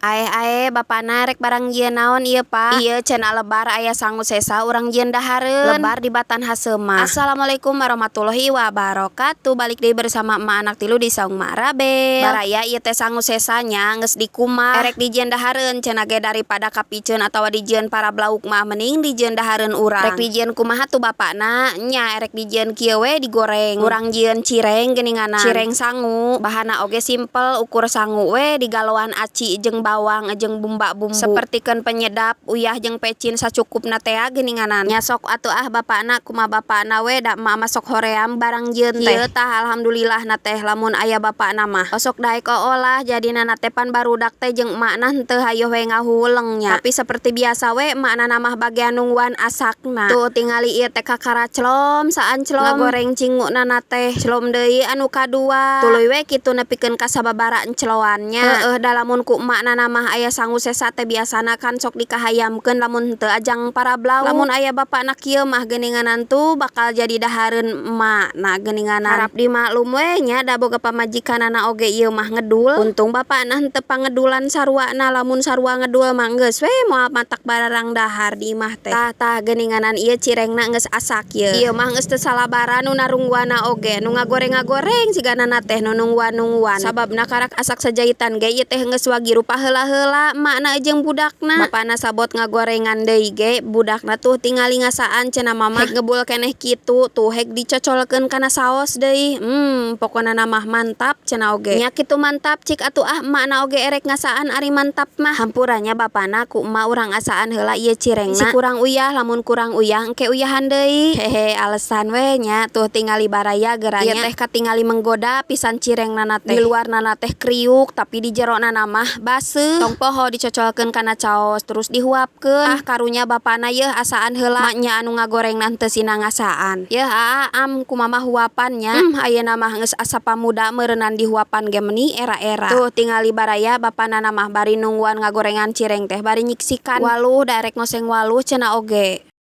Aeh aeh, bapana rek barang jieun naon ieu, Pak? Ieu cenah lebar aya sangu sesa, urang jieun dahareun. Lebar dibatan haseumah. Assalamualaikum warahmatullahi wabarakatuh. Balik deui bersama emak anak tilu di Saung Mak Rabel. Baraya, ieu teh sangu sesanya geus dikumah. Erek dijieun dahareun cenah ge, daripada kapiceun atawa dijieun parablauk mah mending dijieun dahareun urang. Rek dijieun kumaha tuh, bapakna? Nya erek dijieun kieu we, digoreng. Urang jieun cireng geuninganan. Cireng sangu. Bahanna oge simpel, ukur sangu we digaloan aci jeung bawang jeung bumba-bumbu. Sapertikeun penyedap, uyah jeung pecin sacukupna tea geuninganan. Nya sok atuh ah, bapakna, kumaha bapakna we, da emak mah sok hoream barang jieun teh. Ieu tah alhamdulillah na teh lamun aya bapakna mah. Osok daek oolah jadina na teh, pan barudak teh jeung emakna henteu hayoh we ngahuleng nya. Tapi seperti biasa we, emakna na mah bagian nungguan asakna. Tuh tingali, ieu teh kakara celom saanclom ngagoreng cinguna na teh. Celom deui anu kadua. Tuluy we kitu nepikeun ka sababaraha encloan nya. Heueuh, da lamun ku emakna na mah aya sangu sesa teh biasana kan sok dikahayamkeun, lamun henteu ajang parablauk. Lamun aya bapakna kieu mah geuninganan tuh bakal jadi dahareun emak na geuninganan. Harap dimaklum we nya, da boga pamajikanana oge ieu mah ngedul. Untung bapakna henteu pangedulan saruana, lamun sarua ngedul mah geus we moal matak bararang dahar di imah teh. Tah tah geuninganan, ieu cirengna geus asak ieu. Ieu mah geus teu salabaran nu narungguanna oge, nu ngagoreng-ngagoreng sigana na teh nu nungguan-nungguan. Sababna karak asak sajaitan ge ieu teh geus wagiru paheula-heula emakna jeung budakna. Bapana sabot ngagorengan deui ge budakna tuh tingali ngasaan cenah mama hek ngebul keneh kitu tuh, hek dicocolkeun kana saos deui. Pokona mah mantap cenah oge. Nya kitu mantap, cik atuh ah, emakna oge erek ngasaan ari mantap mah. Hampura nya, bapana, ku emak urang asaan heula ieu cirengna. Si kurang uyah, lamun kurang uyah engke uyahan deui. Hehe, alesan we nya. Tuh tingali, baraya, geura nya. Ieu teh katingali menggoda pisan cirengna na teh. Di luarna na teh kriuk, tapi di jerona na mah baseuh. Tong poho dicocolkeun kana caos terus dihuapkeun. Ah, karunya bapana yeuh, asaan heula, nya anu ngagorengna henteu sina ngasaan. Yeuh, aa am ku mama huapan nya. Ayeuna mah geus asa pamuda meureunnan, dihuapan ge meuni era-era. Tuh tingali, baraya, bapana na mah bari nungguan ngagorengan cireng teh bari nyiksikan waluh, da erek ngoseng waluh cenah oge.